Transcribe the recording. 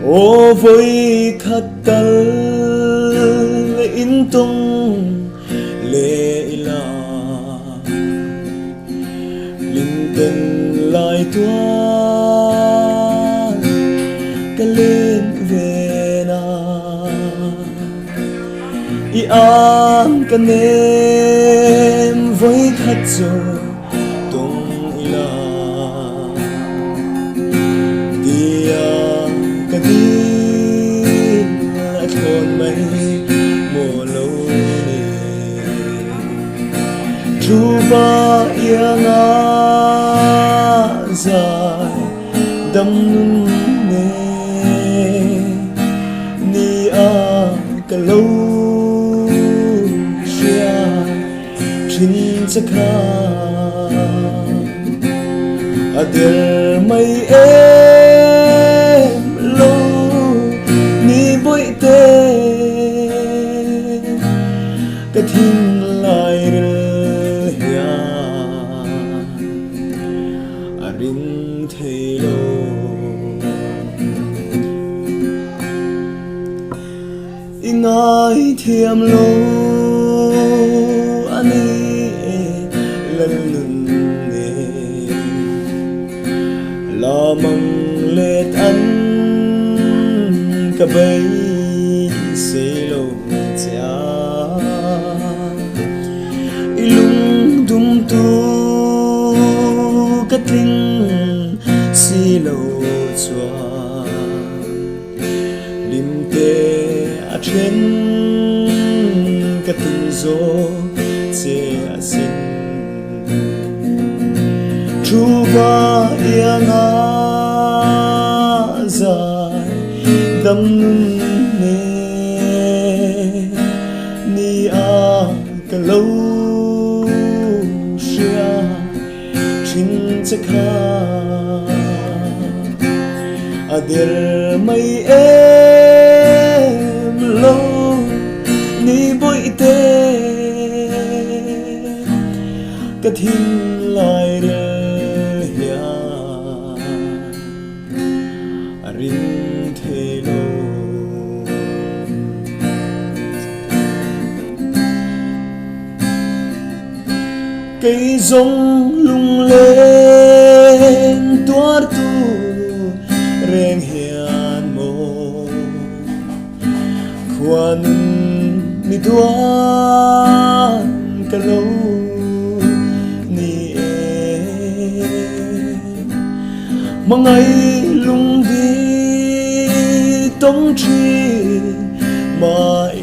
Aw voi khat tal in tung le ila Limten lai tuan ka len ve na I an ka nem voi khat cu tung ila Tia ka dil a thlawn mai maw lo ni Thuva ianga zai dam nun ne Ni a ka lo hria thin che kha A der mai em lo ni bawihte Ka thinlai ril hian a ring thei lo. I ngaithiam lo a ni e Lalnun e. Lamang let an ka beisei lo che a. I lungdum tu ka tling si lo chuan. Limte a ṭhen ka tum zaw che a sin. Thuva ianga zai dam nun ne ni a ka lo hria thin che kha a der mai em lo ni bawihte ka thinlai rel hian a ring thei lo. Kei zong lungleng tuartu reng hian maw Khuanun mi duan ka lo ni e Hmangaih lungdi tong thin ma ila.